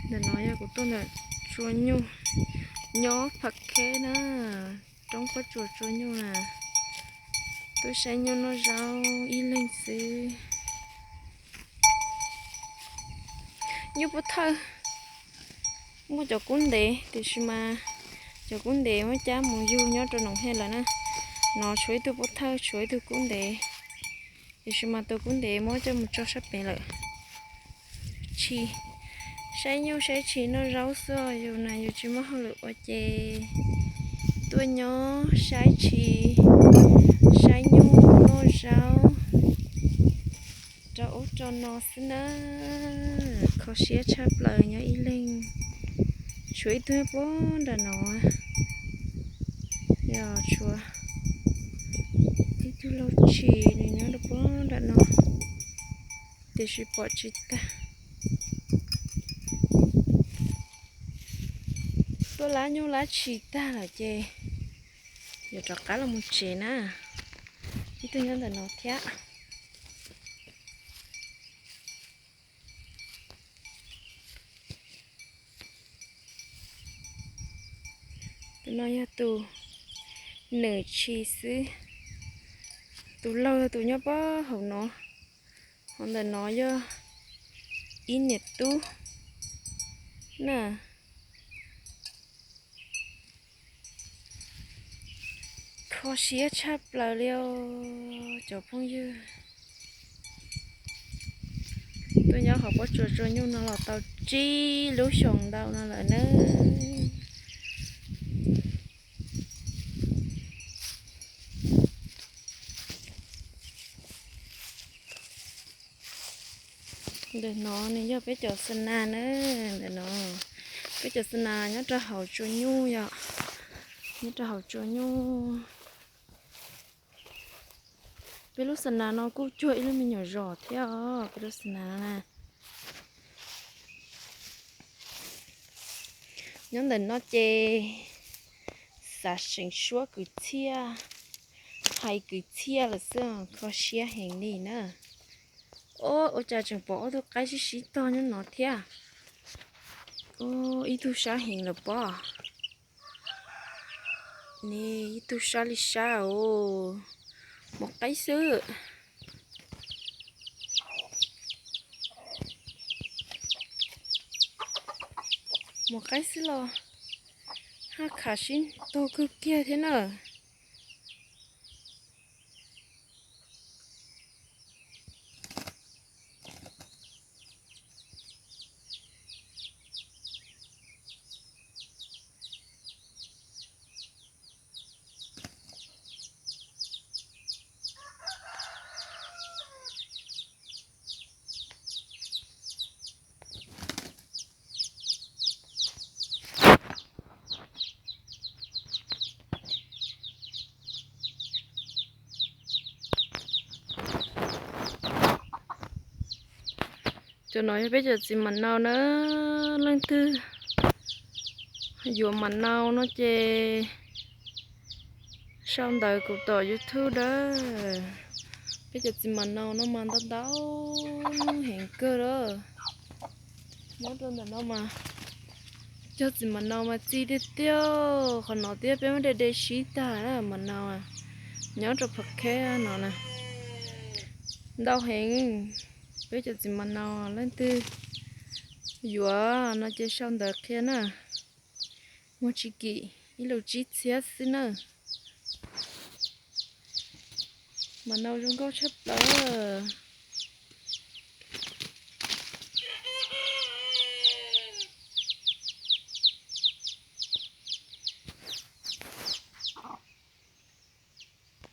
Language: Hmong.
Ntawm no yog kuv tuaj ntawm tsua nyuj nyob Phav Kheb na, roob pob tsuas tsua nyuj na. Tuaj saib nyuj noj zaub ib leeg xwb. Nyuj pov thawj muaj cov kub ntev tiam sis mas cov kub ntev muab cab mus yug nyob rau noom hej lawm na. No tshuav ib tug pov thawj, tshuav ib tug kub ntev, tiam sis mas tus kub ntev muab coj mus tso sab pem lawm. Tshis, saib nyuj saib tshis noj zaub xwb, yus na yus tsis muaj hauj lwm ua ces tuaj nyob saib tshis, saib nyuj noj zaub rau ub rau no xwb na. Kho siab tshaj plaws nyob ib leeg. Tshuav ib tug nyob puag nram no, yog tshuav ib tug laug tshis nws nyob rau puag nram no, tiam sis pom tsis tag. Tuaj lab nyuj lab tshis tag lawm ces yuav rov qab los mus tsev na. Ib tug nyob ntawm no thiab. Tus no yog tus nws tshis xwb. Tus laug yog tus nyob puag hauv no, hauv ntawm no yog ib niam tub na. Kho siab tshaj plaws li os cov phooj ywg. Tuaj nyob hauv pob tsuas tsua nyuj no los tau tsib lub xyoos ntau no lawm na. Ntawm no nws yog peb cov xa nas na, ntawm no peb cov xa nas nyob rau hauv tsua nyuj yom, nyob rau hauv tsua nyuj. Peb lub xa nas no kuj cuag ib lub me nyuam zos thiab os, peb lub xa nas na. Nyob ntawm no ces xav seev suab kwv txhiaj, hais kwv txhiaj lawm xwb, kho siab heev li na. Ua cas tseem pom ob tug qaib sib sib tog nyob no thiab. Ib tug sab heev lawm pob. Ni ib tug sab li sab os. Mus qaib xwb. Mus qaib xwb los haj kham sib tog kawg kiag thiab na. Cov no yog peb cov txiv mam nau na, leej twg yuav mam nau no ces sau ntawv kuv tom YouTube dawb. Peb cov txiv mam nau no mas ntau ntau heev kawg lawm. Nyob rau ntawm no mas cov txiv mam nau mas txi tiag tiag, qhov no thiab peb muab de de sib tag mam nau. Nyob rau Phav Kheb no na, ntau heev. Peb cov txiv mam nau leej twg yuav no ces sau ntawv qhia na. Muag tsis kim, ib lus tsib txhiab xwb na. Mam nau zoo nkauj tshaj plaws.